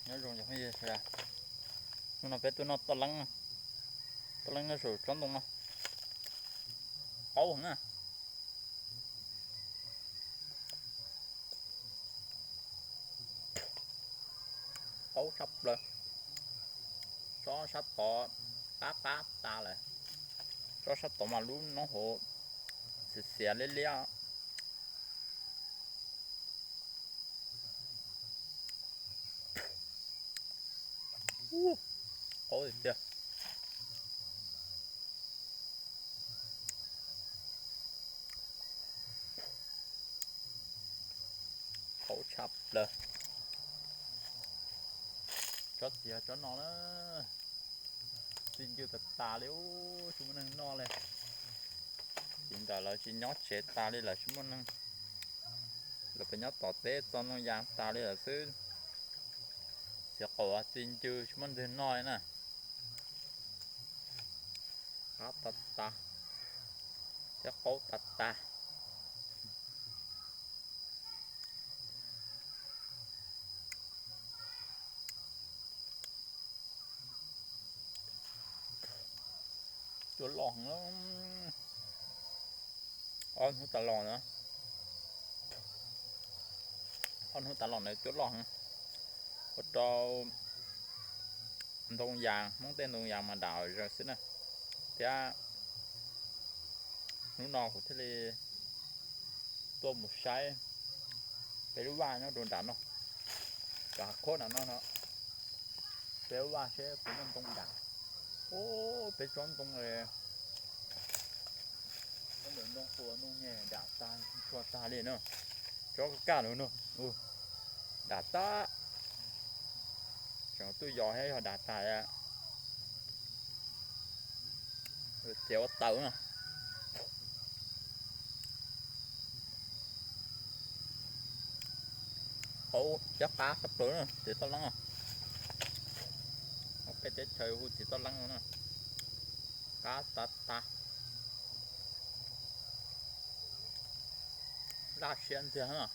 Nyob zoo cov phooj ywg sawv daws, hnub no peb tuaj noj toj leeb, toj leeb nyob saum tsob ntoo no, qaub heev na. Qaub tshaj plaws. Tsob sab tod qab qab tas lawm, tsob sab tod mas lub noob hauv xiav xiav liab liab. Qaub tiag tiag. Qaub tshaj plaws. Tsob txiv tsob no na, txi ncw tas tas li, tsis muaj neeg noj li. Txiv ntawm lawv tsis nyob tsev tas li lawm, tsis muaj neeg. Lawv pem nyob tom teb txo ntoo yas tas li lawm xwb. Txiv qaub txi ncw tsis muaj leej twg noj li na. Qab tas tas thiab qaub tas tas. Cua loj heev. Ob hnub tas los na, ob hnub tas los na cua loj heev. Ua rau ntoo yas, Hmoob tej ntoo yas mas dam zog xwb na. Thiab hnub no kuv thiaj li tuaj mus saib peb lub vaj nyob rau nram no, cov hav qhuab nram no no, peb lub vaj seb puas muaj ntoo dam. Ub, peb tsob ntoo, tsob ntawm ntoo ua ntoo nyem dam tag tsuag tag li na. Tsob kaj kaj no no, dam tag. Tseem tuaj yos thiab yog dam tag. Ces ua tawm no. Qaub thiab qab tshaj plaws na, txiv toj leeb. Peb teb chaws hu txiv toj leeb no na. Qab tas tas. Laj siab ntxiag na.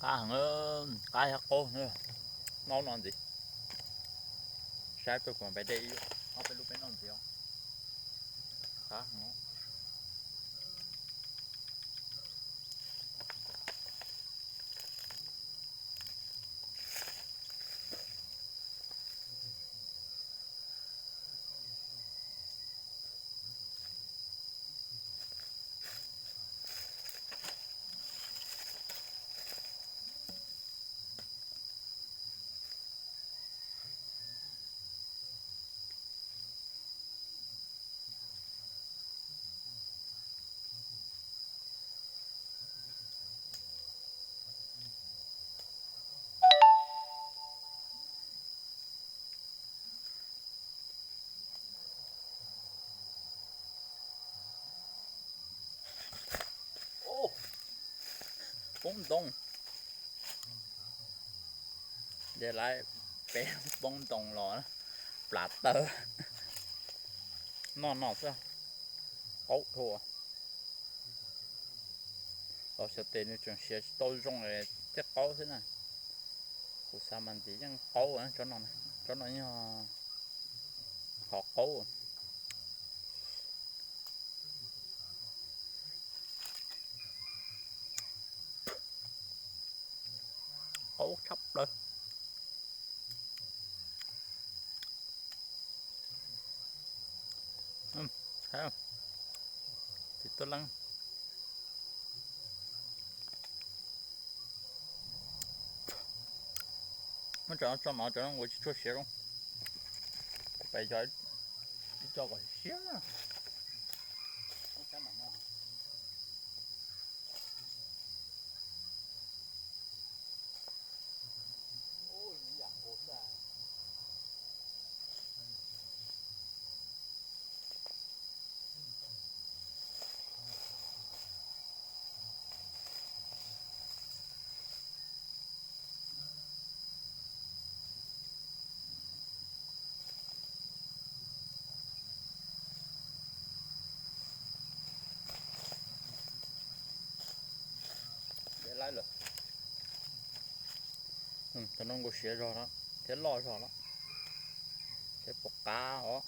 Qab heev, qab thiab qaub. Noj no ntxiv, saib peb kuv pais de ib ob peb lub peb noj ntxiv os. Qab heev. Poob ntoo. Ces lawv peb poob ntoo los plas taw. Noj no xwb, qaub dhau. Los xyov tes nws tseem siav tsis tau zoo thiaj qaub xwb na. Kuv xav mas ntxiv yeej qaub tsob no, tsob no yog qhov qaub. Qaub tshaj plaws. Txiv toj leeb. Muab cov no tso mov, cov no ua tsis tshua siav zoo. Kuv pais yog ib co kom siav. Cov no nkaus siav zog no thiab loj zog no, saib puas qab os.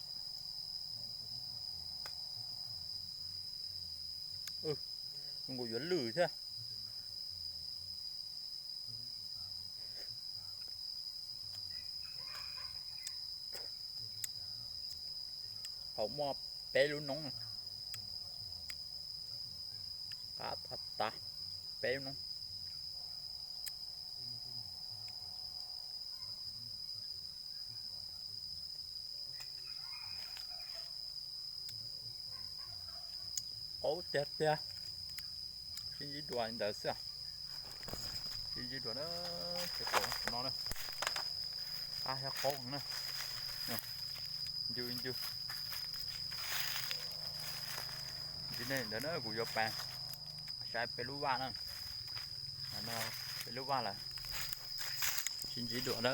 Nkaus yuav lwj thiab. Hauv muaj peb lub noob, qab tas tas, peb lub noob. Qaub tiag tiag. Sib ntsib dua li ntawd xwb. Sib ntsib dua na, ces no na, qab thiab qaub na. Ncw ncw. Ntsis nej ntawd na kuv yuav pas saib peb lub vaj na. Peb lub vaj lawm. Sib ntsib dua na.